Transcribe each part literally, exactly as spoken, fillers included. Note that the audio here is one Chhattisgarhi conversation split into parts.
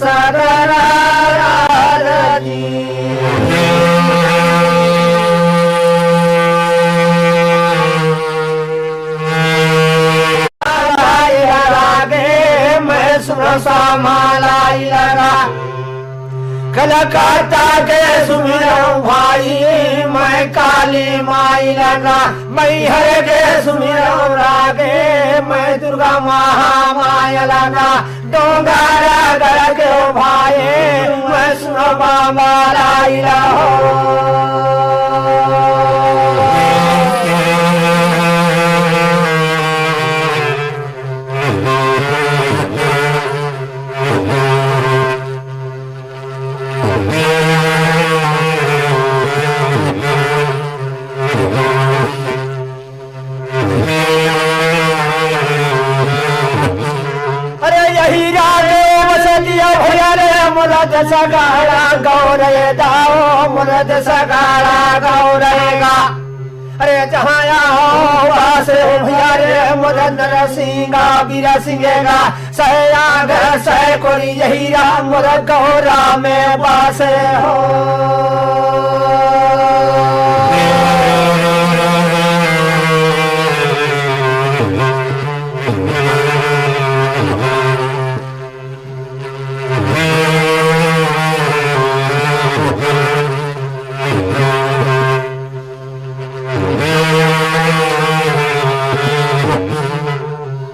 सकल राज जी। रागे मैं सुरसा माला लगा, कलकत्ता के सुमिरौं भाई, मैं काली माई लगा, मैहर के सुमिरौं रागे, मैं दुर्गा महामाया लगा, डोंगरा गढ़ के भाई, मैं सुनो बाबा लाई रहो। अरे यही रागे बसतिया भैया रे, मुरद सगाड़ा गौरे दाओ, मुरद सगाड़ा गौरे गा। अरे जहाँ आओ वास हो भैया रे, मुरद नरसिंगा बीर सिंह गा। सयाग सैकोरी यही राम गौरा में बसे हो।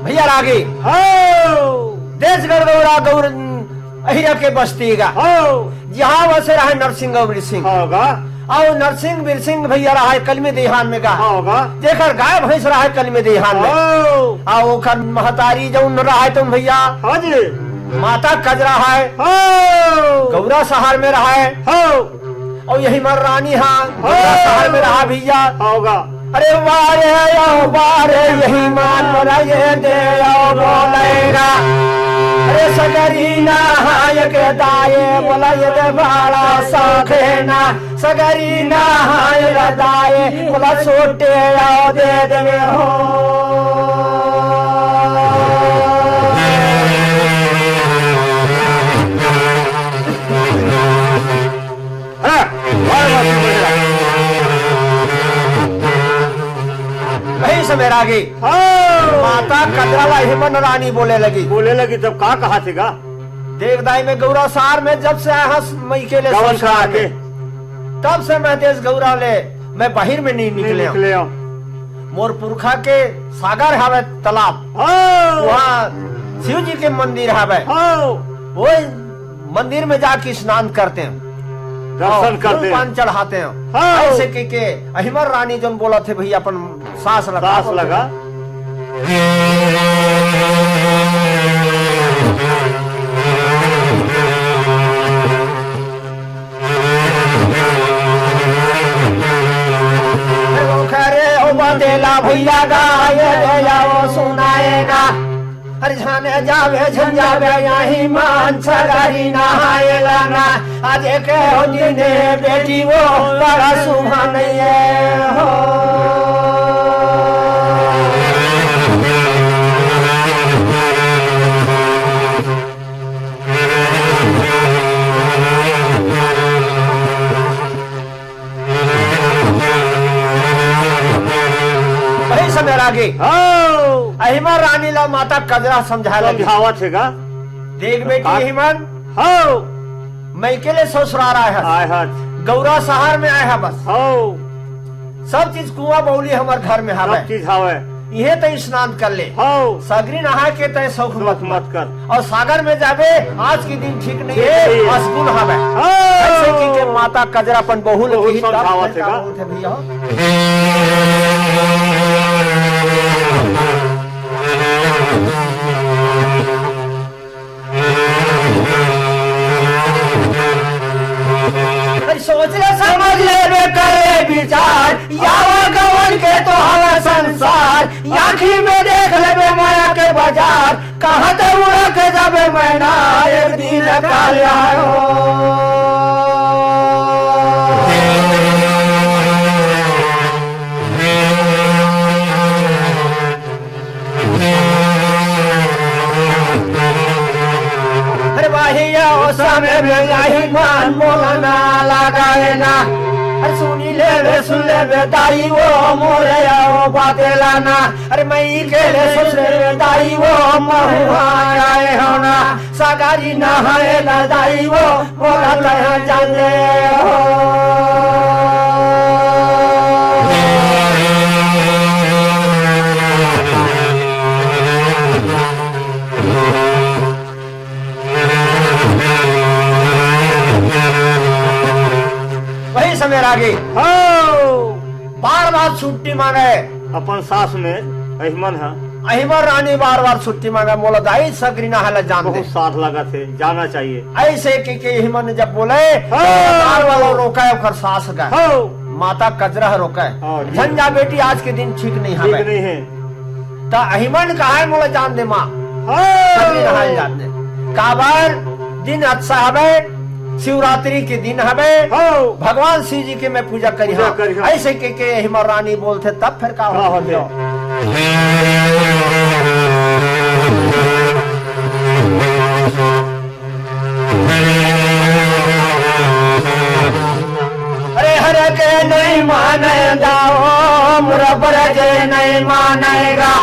भैया रागी। हो। देश गढ़ गौरा गौर अहिरा के बस्ती गा। हो। जहाँ बसे रहे नरसिंह गौरी सिंह। हो गा। अउ नरसिंह बीर सिंह भैया रहे कलमी देहान में गा। हो गा। जेकर गाय भैंस रहे कलमी देहान में। हो। अउ ओकर महतारी जौन रहे तौन भैया। हाँ जी। माता कजरा है। हो। गौरा शहर में रहे। हो। अउ यही मन रानी हा, हो। शहर में रहा भैया। होगा। अरे वारे, ओ वारे, यही मन बोला ये दे, ओ बोलेगा। अरे सगरी नहाय के दाए, बोला ये दे बड़ा शौक है ना। सगरी नहाय रे दाए, बोला छोटे आओ दे देवे हो। हाँ, वाह, वाह, वाह। वही समय रागी। हाँ। माता कजरा ला हिमन रानी बोले लगी। बोले लगी, तब का कहा थे गा? देख दाई, मैं गौरा सार में जब से आया हस मइके ले गवन संसार करा के। में, तब से मैं देश गौरा ले, मैं बाहिर में नहीं नहीं निकले हूँ। निकले हूँ। मोर पुरखा के सागर हवे तालाब, हाँ। वहाँ शिव जी के मंदिर हवे। हाँ। वो मंदिर में जाके स्नान करते हैं, दर्शन और करते फूल हैं। पान चढ़ाते हैं। हाँ। ऐसे के, के अहिमर रानी जोन बोला थे भैया अपन सास लगा। सास लगा। अरे ओ खरे ओ बतेला भैया गाए रे आओ सुनाए ना। अरे जाने जावे झन जावे यही मान सगरी नहाए लाना। आज एक हो दिन बेटी वो बड़ा सुहान ये हो। वही समय रागी। हाँ। अहिमा रानी ला माता कजरा समझा लगी। समझावत हे गा। देख बेटी हाँ। अहिमन। हाँ। मइके ले ससुरार आए हस। आए हस। गौरा शहर में आए हा बस। हाँ। सब चीज कुआं बौली हमर घर में हवय। सब चीज हवय। इहे त स्नान कर ले। हाँ। सगरी नहा के तय शौक शौक मत मत कर। कर। अउ सागर में जाबे, आज के दिन ठीक नहीं ठीक है, नहीं है। असगुन हवय। हाँ। ऐसे की के माता कजरा अपन बहू ल बहुत कही, तब समझावत फिर हे का का? होत हे भैया? अरे सोच ले, समझ ले, बे करे विचार, यावा गवन के तो हवा संसार, आँखी में देख लेबे माया के बाजार, कहाँ ते उड़ा के जाबे मैना, एक दिन काल आयो। अरे वाह। यो समय में यही मन मोला ना लगाए ना। अरे सुनी लेबे, सुन लेबे दाई वो मोरे यो बाते लाना। अरे मैं के ले सोच लेबे दाई वो महुआ आए हो ना। सगारी ना है ना दाई वो मोला तहाँ जाने हो। वही समय रागी। हो। बार बार छुट्टी मांगे। अपन सास में अहिमन ह। अहिमन रानी बार बार छुट्टी मांगे, मोला दाई सगरी नहाय ला जान दे। बहुत साथ लगा थे, जाना चाहिए। ऐसे के, के अहिमन जब बोले, हाँ। बार बार रोका है ओकर सास का। हाँ। माता कजरा रोका है। हाँ, जी। झन जा बेटी, आज के दिन ठीक नहीं ठीक हवे। नहीं है। त अहिमन कहा है, मोला जान दे माँ। हाँ। सगरी नहाय जान दे। काबर दिन अच्छा हवे, शिवरात्रि के दिन हवे। हाँ। भगवान शिव जी के मैं पूजा करी पूजा हाँ। करी हाँ। ऐसे के, के अहिमन रानी बोलथे, तब फिर का का होथे? होथे? अरे हर के नहीं माने दाओ, मोर बर के नहीं मानेगा।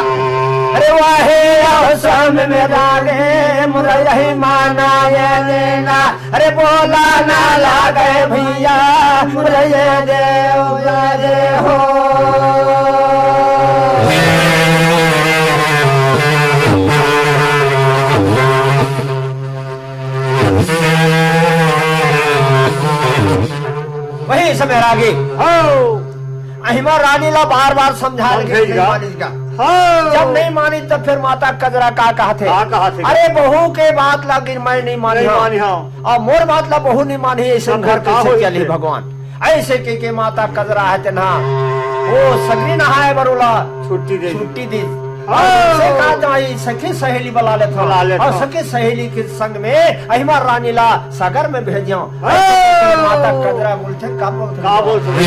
अरे वाहे आओ सम में रागे, मोर यही माना ये लेना। अरे बोला ना लागे भैया, मोर ये देव रे हो। वही समय रागी। हो। अहिमन रानी ला बार बार समझा, लेकिन समझेगा। नहीं मानिस गा। हो। जब नहीं मानी तब फिर माता कजरा का कहथे? का कहथे? अरे बहू के बात ला गिर मैं नहीं मानी नहीं हूँ। मानी हूँ। अउ मोर बात ला बहू नहीं मानी, ऐसे तब घर का कैसे होई चली फिर? भगवान? ऐसे के, के माता कजरा हे तेन हा, वो सगरी नहाय बर ओला छुट्टी दे। छुट्टी दी। हाँ। से का जाई, सखी सहेली बला लेथव। बला लेथव। अउ सखी सहेली के संग में अहिमन रानी ला सागर में भेजियो। हाँ। ऐसे के, के माता कजरा बोलथे, का बोलथे? का बोलथे?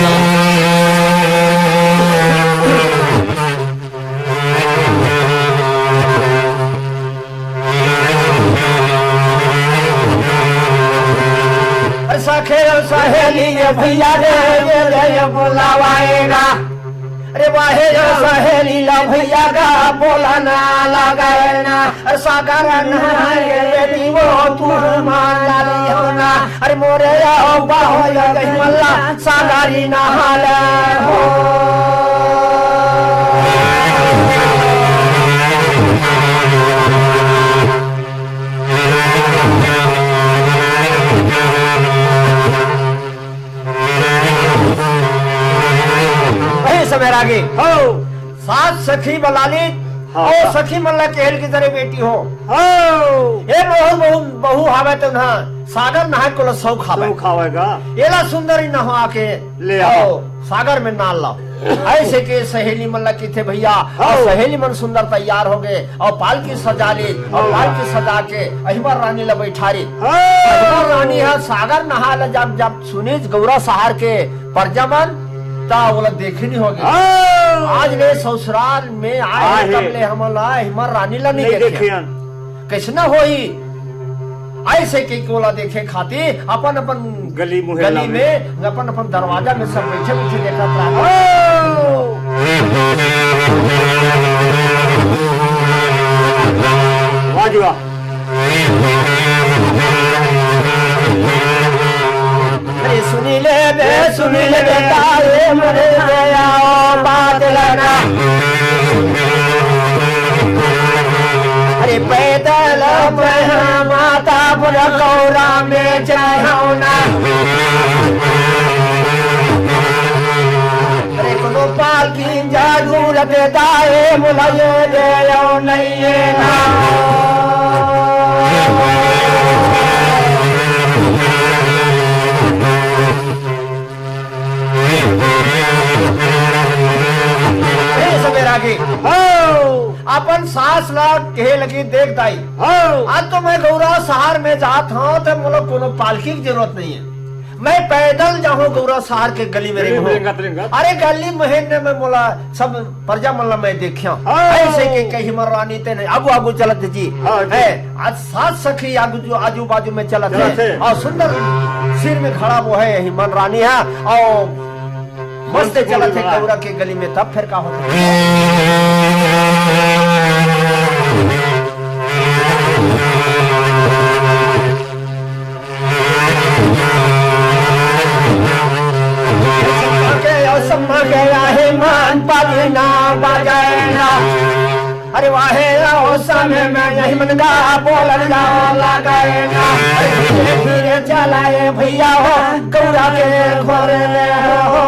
अरे सखे सहेली ये भैया रे, ये, ये, ये बुलावाएगा। अरे वाहे यो सहेली ला भैया का बोला ना लगाए ना। अरे सागर नहाए बेटी वो तू मान ला लियो ना। अरे मोरे यो बाहो यो गई मल्ला सागरी नहा ले हो। वही समय रागी। हो। सात सखी बलाली हाँ। अउ सखी मन ला केहल की तरह बेटी हो। हो। ए बहू, बहू, बहू हावे तो ना, सागर नहाए को ला शौक हावे। शौक हावेगा। एला सुंदरी नहा के ले आओ। आओ, सागर में नाल लाओ। ऐसे के सहेली मन ला किथे भैया, हाँ। अउ सहेली मन सुंदर तैयार हो गए, अउ पालकी सजा ली, अउ हाँ। पालकी सजा के अहिमन रानी ला बैठारी। हाँ। अहिमन रानी हा सागर नहा ला जब, जब सुनीच गौरा सहार के परजा मन, ता ओला देखे नहीं होगे। हाँ। आज ले ससुराल में आए आए। तब ले हमन ला अहिमन रानी ला नहीं नहीं देखे। देखे हन। कैसना होही? ऐसे के ओला देखे खातिर अपन अपन गली मुहल्ला गली में। में, अपन अपन दरवाजा में सब बैठे बैठे देखत रहा। हाँ। वाह जी वाह। अरे सुनी ले बे, सुनी ले बेटा, ये मरे गया बात लगा। अरे पैदल मैं माता पुर गौरा में जाऊँ ना। अरे कोनो पालकी जरूरत दाए मुलाये दे यो नहीं है ना। ए सबेरा के हो। अपन सास ला कहे लगी, "देख दाई, हो। आज तो मैं गौरा शहर में जात हूँ, तो मोला कोनो पालकी की जरूरत नहीं है।" मैं पैदल जाहूं गौरा शहर के गली में रेंगत रेंगहूं। रेंगत। अरे गली महीने में मोला सब प्रजा मन ला मैं देखिया। हाँ। अइसे कहिके हिमन रानी तेन आगू आगू चलत हे जी। हाँ जी। हे, आज सात सखी आगू जो आजू बाजू में चलत हे। चलत हे। अउ सुंदर सिर में खड़ा वो हे हिमन रानी हा। अउ मस्त चलत हे गौरा के गली में, तब फेर का होथे? के ओ सम्मा के आहे मान पाली ना बजाए ना। अरे वाहे ओ समय में यही मन का बोलन जाओ लगाए ना। अरे धीरे धीरे चलाए भैया हो, गौरा के घोरे ले हो।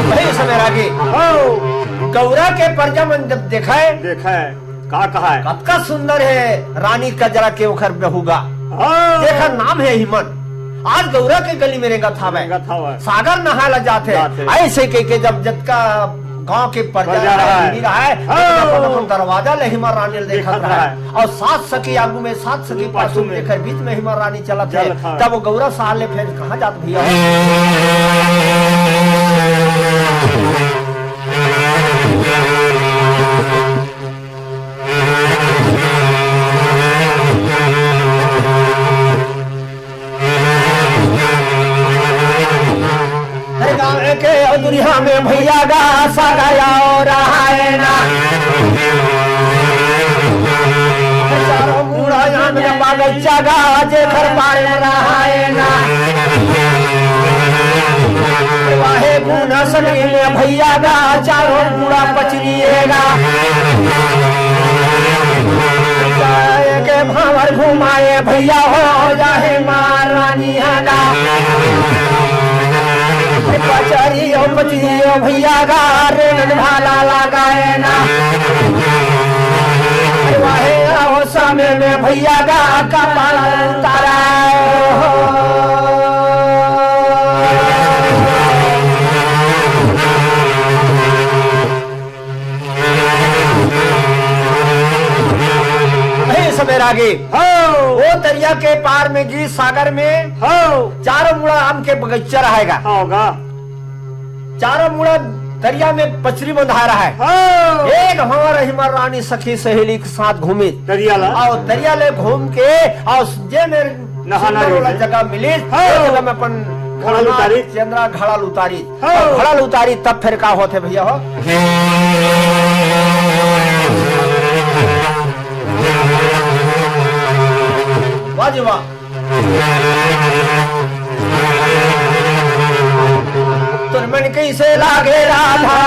वही समय रागी। हो। गौरा के परजा मन जब देखय, देखय, का कहय? कतका सुंदर हे रानी कजरा के ओखर बहुगा। हाँ। जेखर नाम हे हिमन। आज गौरा के गली में रेंगत हावय। रेंगत हावय। सागर नहाय ला जाथे। जाथे। अइसे कहिके जब जतका गांव के परजा परजा रहय, रहय। भीड़ रहय, हाँ। अपन, अपन दरवाजा ले हिमन रानी ल देखत देखत रहय। रहय। अउ सात सखी आगू में, सात सखी पाछू पाछू में, में। जेखर बीच में हिमन रानी चलत हे, चलत हे। तब वो गौरा शहर ले फेर कहाँ जात भैया? हे गाँव के ओ दुनिया में भैया गा सगाया हो रहा है ना। चारों मुड़ा आम के बगीचा गा जेखर पाए रहा है ना। वाहे गुना सनी में भैया गा चारों मुड़ा पचरिएगा। जाए के भावर घुमाए भैया हो जाहे महारानी हगा। पचरियो पचरियो भैया गा रे नन भाला लगाए ना। वाहे आओ समय में भैया गा कपाल उतारा हो। हे समय रागी। हाँ। वो दरिया के पार में जी सागर में हाँ। चारों मुड़ा आम के बगीचा रहेगा। हाँ, होगा। चारों मुड़ा दरिया में पचरी बंधा रहा है। हाँ। एक हमारा हिमर रानी सखी सहेली के साथ घूमी। दरिया ला। अउ दरिया ले घूम के अउ जे मेर नहाना सुंदर वाला जगह मिलिस, हाँ। वो जगह में अपन घड़ा ल उतारिस। चंद्रा घड़ा ल उतारिस। हाँ। अउ घड़ा ल उतारिस, तब फेर का होथे भैया हो? वाह जी वाह। तोर मन कइसे लागे राधा?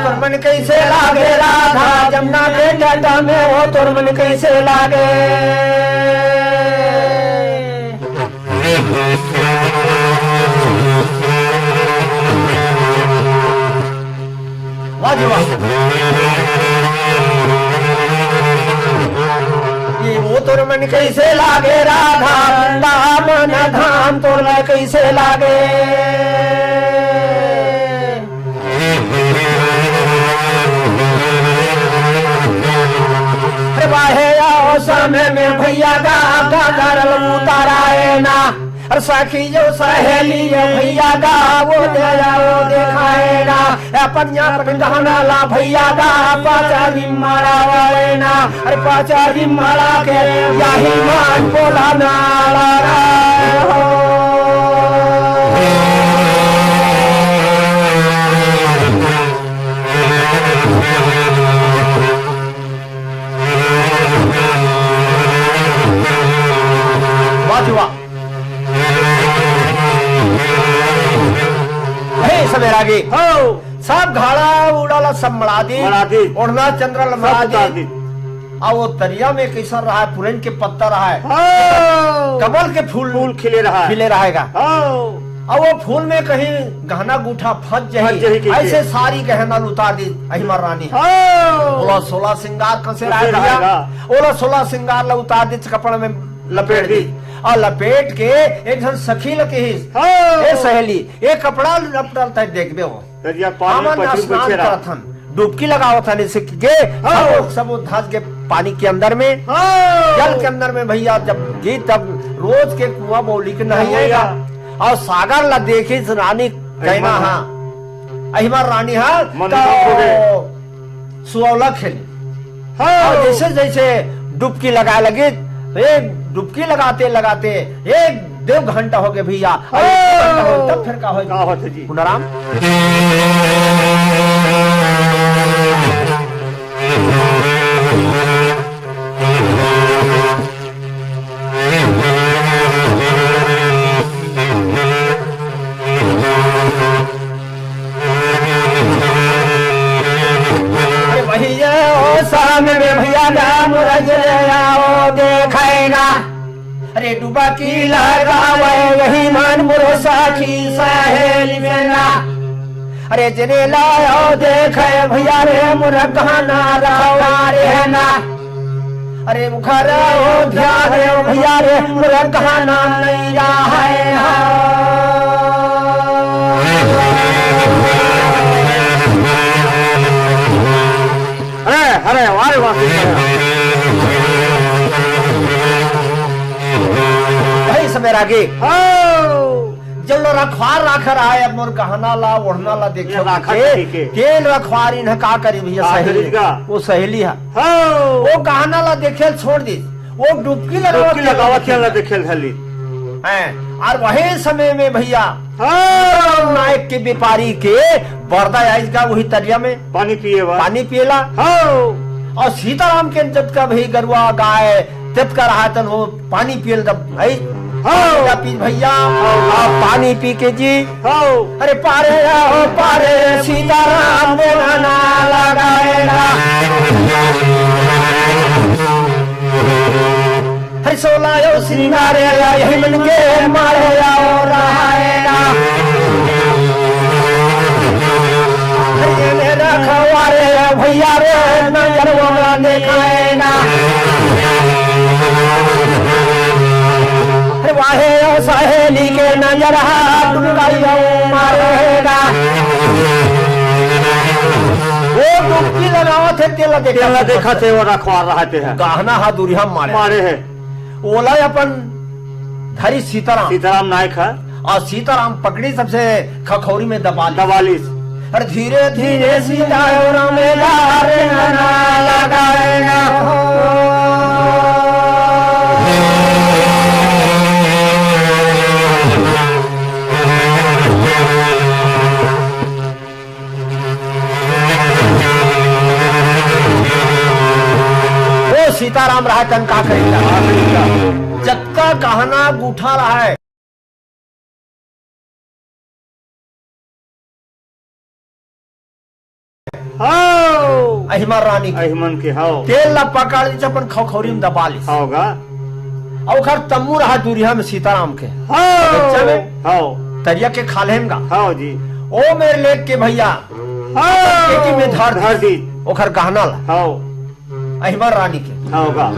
तोर मन कइसे लागे राधा? जमुना के तट में हो तोर मन कइसे लागे? वाह जी वाह। ये वो तोर मन कइसे लागे राधा, वृंदावन धाम तोर ला कइसे लागे? अरे बाहे आओ समय में भैया गा, गा, गा, रल उताराए ना। अरे सखी यो सहेली ये भैया गा, वो दे जाओ देखाए ना। अपन यहाँ पर गहना ला भैया गा, पाचारी मारा वाले ना। अरे पाचारी मारा के यही मान बोला ना ला रहा हो। वाह जी वाह। हे समय रागी। हो। सब घड़ा उड़ा ला सब मड़ा दी। मड़ा दी। ओढ़ना चंद्रा ला सब मड़ा उतार दी। दी। आ वो दरिया में कैसा रहा है, पुरैन के पत्ता रहा है। हो। कमल के फूल फूल खिले रहा है। खिले रहेगा। हो। अउ वो फूल में कहीं गहना गूठा फंस फंस जाही, जाही कहिके। अइसे सारी गहना ल उतार दी अहिमर रानी। हाँ। ओला सोला सिंगार कसे कसे रहा भैया? रहेगा? ओला सोला सिंगार ला उतार दी, कपड़ा में लपेट दी। अउ लपेट के एक झन सखी ल किहिस, हाँ। ए सहेली, ए कपड़ा लपटल तैं देखबे हो। तरिया पार में हमन पटरी में स्नान बइठे रहा। करत हन, डुबकी लगावत हन, इसे के हाँ। सबो, सबो धस के पानी के अंदर में, हाँ। जल के अंदर में भइया, जब गिस तब रोज के कुआं बौली के नहइया। नहइया। अउ सागर ला देखिस रानी कहना अहिमन हा। अहिमर रानी हा, मन तो दुख हो गए। सुअवला खेली। हाँ। अउ जइसे जइसे डुबकी लगाए लगिस, एक डुबकी लगाते लगाते एक डेढ़ घंटा हो गे भइया। अउ एक हाँ। घंटा हो गे, तब फेर का होय? का होथे जी? पुनाराम। अरे भइया, ओ सामने भइया, राम रज ले आओ, देखे ना। अरे डुबकी लगावे, यही मन मोर साखी सहेली में ना। अरे जेने लायो देखे भइया रे, मोर गहना रखवा रे ना। अरे उखर ओ ध्यान रे भइया रे, मोर गहना नइ रहे हा। अरे, अरे, वाह रे वाह। भाई समेरा गे। हाँ। जब लो रखवार राखर आए, अब मोर गहना ला, ओढ़ना ला देखे ये राखा के, ठीक है। तेल रखवार इन्हें का करी भइया, का सहेली, करी का? वो सहेली हा। हाँ। वो गहना ला देखे छोड़ दी, वो डुबकी लगावत डुबकी लगावत खेल खेल ला देखे धली। हैं, अउ वही समय में भइया, हाँ। नायक के व्यापारी के बरदा आइस गा वही तरिया में पानी पिए बर। पानी पिएला। हाँ। अउ सीताराम के जतका भी गरुआ गाय जतका रहा तन हो पानी पियल तब भाई। हाँ। पानी पी भइया, हाँ। अउ पानी पी के जी। हाँ। अरे पारे आओ पारे सीताराम देना ना लगाए ना। हरि सोला यो सिंगारे या यही मन के मारे आओ रहाए ना। हरि ये मेरा खवारे भइया रे नजर वाला देखाए ना। अरे वाहे ओ सहेली के नजर हा तुमका यो मारेगा। वो डुबकी लगावत हे, तेला देखा तेला देखा थे, वो रखवार रहते हैं। गहना हा दूरिहा मारे। मारे है। ओला अपन धरी सीताराम। सीताराम नायक है। अउ सीताराम पकड़ी सबसे खखौरी में दबा ली। दबा ली। अरे धीरे धीरे सीता राम रे ना लगाए ना हो। ओ सीताराम रहा तन का करेगा? जतका गहना गूठा रहा है, हाँ। अहिमर रानी के। अहिमन के, हाँ। तेल ला पकड़ लीस, अपन खौखौरी में दबा लीस। हाँ गा। अउ ओखर तम्बू रहा दूरिहा में सीताराम के। हाँ। बच्चा में। हाँ। तरिया के खाल्हे में गा। हाँ जी। ओ मेर लेके भइया। हाँ। पेटी में धर धर दी। दी। ओखर गहना ला। हाँ। अहिमर रानी के। हाँ गा।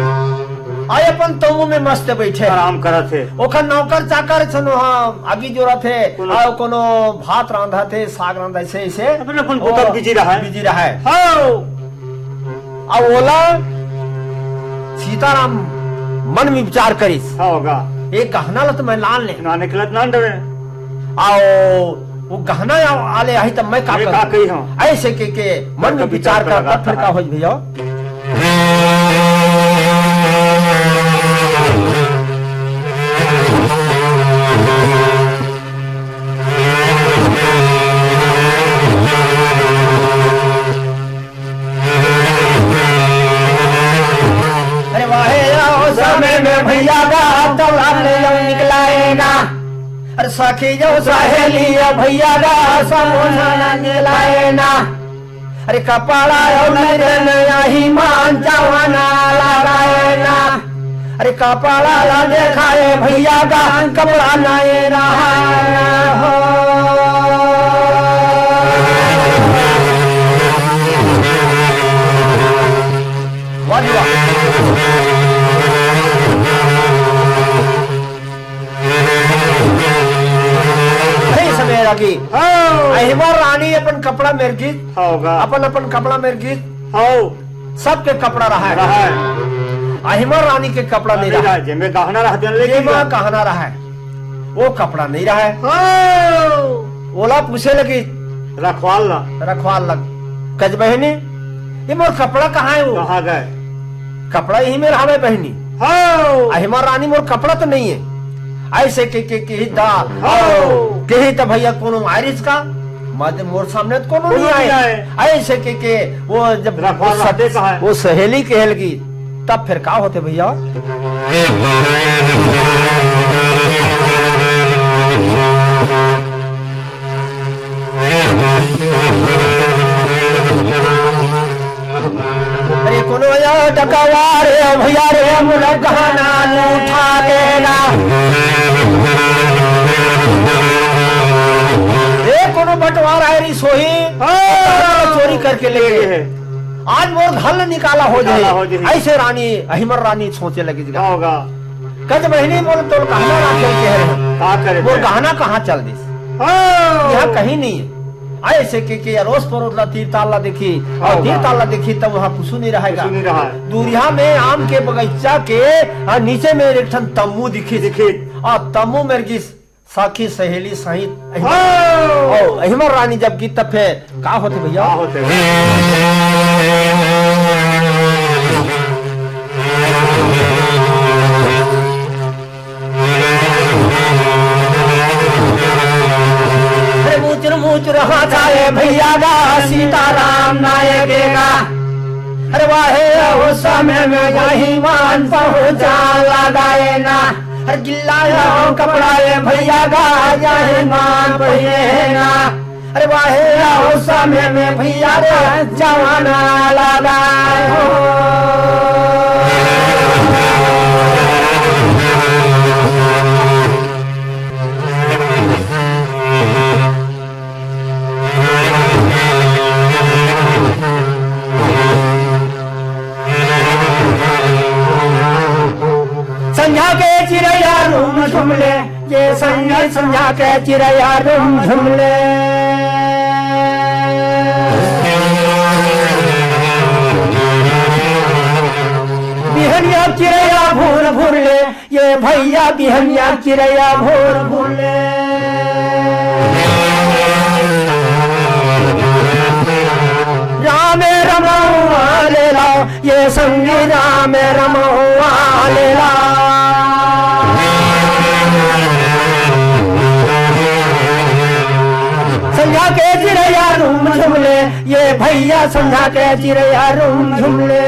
आए अपन तम्बू में मस्त बइठे। आराम करत हे। ओखर नौकर चाकर छनो, हाँ, आगी जोरत हे। कोनो अउ कोनो भात रांधत हे, साग रांधत हे, अइसे, अइसे। अपन, अपन ओ, बुता busy रहा है। Busy रहा है। हाँ। अउ ओला सीताराम मन में विचार करिस। हाँ गा। ए गहना ला तो मैं लान ले। ना निकलत ना डरे। अउ वो गहना आले आही तब मैं का मैं का करूं? कही हूं? अइसे के, के मन में विचार कर, तब फिर का होई भइया? अरे वाहे आओ समय में भइया गा, तब हमने यो निकलाए ना। अरे सखी यो सहेली यो भइया गा, समोसा ना निकलाए ना। अरे कपड़ा यो नहीं देने आही मान जवाना लगाए ना। अरे कपड़ा ला देखाए भइया गा, कपड़ा नहीं रहा हो। वाह जी वाह। अहिमर रानी अपन कपड़ा मेर गिस, हव गा। अपन अपन कपड़ा मेर गिस। हव। सबके कपड़ा रहय। रहय। अहिमर रानी के कपड़ा नहीं रहय। जेमे गहना रहय। जेमा गहना रहय, वो कपड़ा नहीं रहय। हव। ओला पूछे लगिस रखवाल ला। रखवाल ला, कहिस बहिनी, ये मोर कपड़ा कहाँ हे वो? कहाँ गय? कपड़ा इही मेर हवय बहिनी। हव। अहिमर रानी, मोर कपड़ा तो नहीं हे। अइसे के, के, किहिस त, हव। किहिस त भइया कोनो मारिस का? मत, मोर सामने तो कोनो नहीं आय। अइसे के, के वो जब रखवाल वो रहते कहाँ हे? वो सहेली कहे लगिस, तब फेर का होथे भइया? अरे कोनो या डकवा रे भइया रे, मोर गहना लूटा गे ना। ए कोनो बटवार आय रिहिस होही, हाँ। चोरी करके ले गे। आज मोर घर ले निकाला हो जाही। अइसे रानी, अहिमर रानी सोचे लगिस गा। कहिस बहिनी, मोर तोर गहना राखे ल कहे रहेंव। मोर गहना कहाँ चल दिस? हाँ। इहाँ कहीं नहीं हे। अइसे के, के अरोस परोस ला, तीर ताल ला देखिस, अउ तीर ताल ला देखिस, त उहाँ कुछु नहीं रहय गा। कुछु नहीं रहय। दूरिहा में आम के बगइचा के, आ, नीचे में एक ठन तम्बू दिखिस। दिखिस। अउ तम्बू मेर गिस, सखी सहेली सहित। हाँ। अउ अहिमर रानी जब गिस, तब फेर का होथे भइया? का होथे? अरे मुचुर मुचुर हाँसे भइया गा, सीताराम नायक गा। अरे वाहे, ओ समय में यही मान पहुँचा लगाए ना। अरे गिल्ला यो कपड़ा ये भइया गा, यही मान पहिरे ना। अरे वाहे, ओ समय में भइया रे जवाना लगा हो। संझा के चिरैया रूम झुमले, ये संझा, संझा के चिरैया रूम झुमले। बिहनिया चिरैया भूर भूर ले, ये भइया बिहनिया चिरैया भोर भूर ले। राम रमउवा ले ला, ये संगी राम रमउवा ले ला। संझा के चिरैया रूम झुमले, ये भइया संझा के चिरैया रूम झुमले।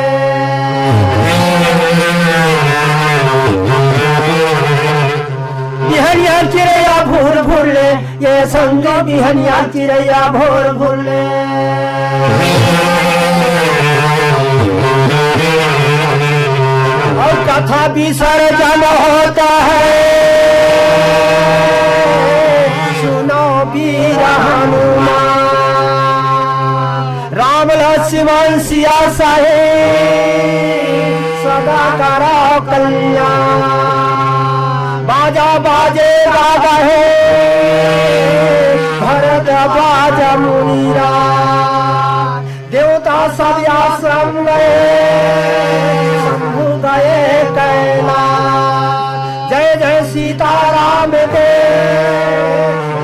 बिहनिया चिरैया भूर भूर ले, ये संगी बिहनिया चिरैया भोर भूर ले। अउ कथा विसर्जन होता है, सुनो वीर हनुमान। राम लक्ष्मण सिया सहित सदा करो कल्याण। बाजा बाजे राग है भरद्वाज मुनिराज। देवता सब आश्रम गए, शंभु गए कैलाश। जय जय सीताराम के,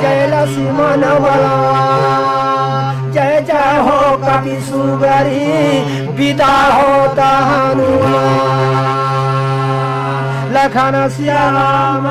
जय लक्ष्मण बलराम। जय जय हो कपि सुगरी, बिदा हो हनुमान। लखन सिया राम